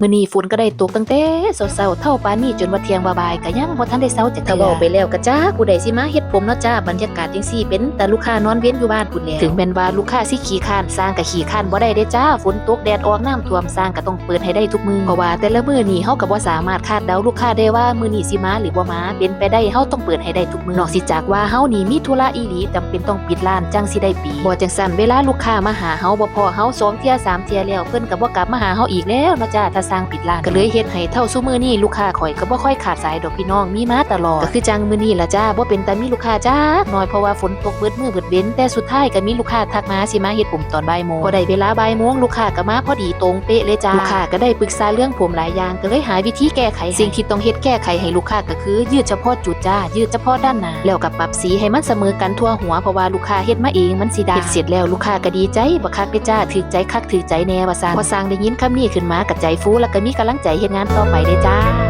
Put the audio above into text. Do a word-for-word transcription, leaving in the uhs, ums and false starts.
มื้อนี้ฝนก็ได้ตกตั้งแต่เช้าๆ เท่าปานนี้จนว่าเที่ยงบ่ายๆ ก็ยังบ่ทันได้เซาจักเทื่อ ถ้าเว้าไปแล้วก็จักผู้ใดสิมาเฮ็ดผมเนาะจ้า บรรยากาศจังซี่เป็นตาลูกค้านอนเว็นอยู่บ้านพู้นแหล้ว ถึงแม่นว่าลูกค้าสิขี้คร้าน ช่างก็ขี้คร้านบ่ได้เด้จ้า ฝนตกแดดออกน้ำท่วม ช่างก็ต้องเปิดให้ได้ทุกมื้อ เพราะว่าแต่ละมื้อนี้เฮาก็บ่สามารถคาดเดาลูกค้าได้ว่ามื้อนี้สิมาหรือบ่มา เป็นไปได้เฮาต้องเปิดให้ได้ทุกมื้อ นอกสิจากว่าเฮานี่มีธุระอีหลี จำเป็นต้องปิดร้านจั่งสิได้ปิด บ่จั่งซั้นเวลาลูกค้ามาหาเฮา บ่พ้อเฮาสองเทื่อสามเทื่อแล้ว เพิ่นก็บ่กลับมาหาเฮาอีกแล้วเนาะจ้า ถ้าช่างปิดร้าน ก็เลยเฮ็ดให้เท่าซุมื้อนี้ลูกค้าข้อยก็บ่ค่อยขาดสายดอกพี่น้อง มีมาตลอด ก็คือจั่งมื้อนี้ล่ะจ้า บ่เป็นตามีลูกค้าจักหน่อย เพราะว่าฝนตกเบิดมื้อเบิดเว็น แต่สุดท้ายก็มีลูกค้าทักมาสิมาเฮ็ดผมตอนบ่ายโมง พอได้เวลาบ่ายโมง ลูกค้าก็มาพอดีตรงเป๊ะเลยจ้า ลูกค้าก็ได้ปรึกษาเรื่องผมหลายอย่าง ก็เลยหาวิธีแก้ไขให้ สิ่งที่ต้องเฮ็ดแก้ไขให้ลูกค้าก็คือยืดเฉพาะจุดจ้า ยืดเฉพาะด้านหน้า แล้วก็ปรับสีให้มันเสมอกันทั่วหัว เพราะว่าลูกค้าเฮ็ดมาเองมันสิด้าน เฮ็ดเสร็จแล้วลูกค้าก็ดีใจบักคักเด้อจ้า ถืกใจคักถืกใจแน่ว่าซั่น พอช่างได้ยินคำนี้ขึ้นมาก็ใจฟู แล้วก็มีกำลังใจเฮ็ดงานต่อไปเด้อจ้า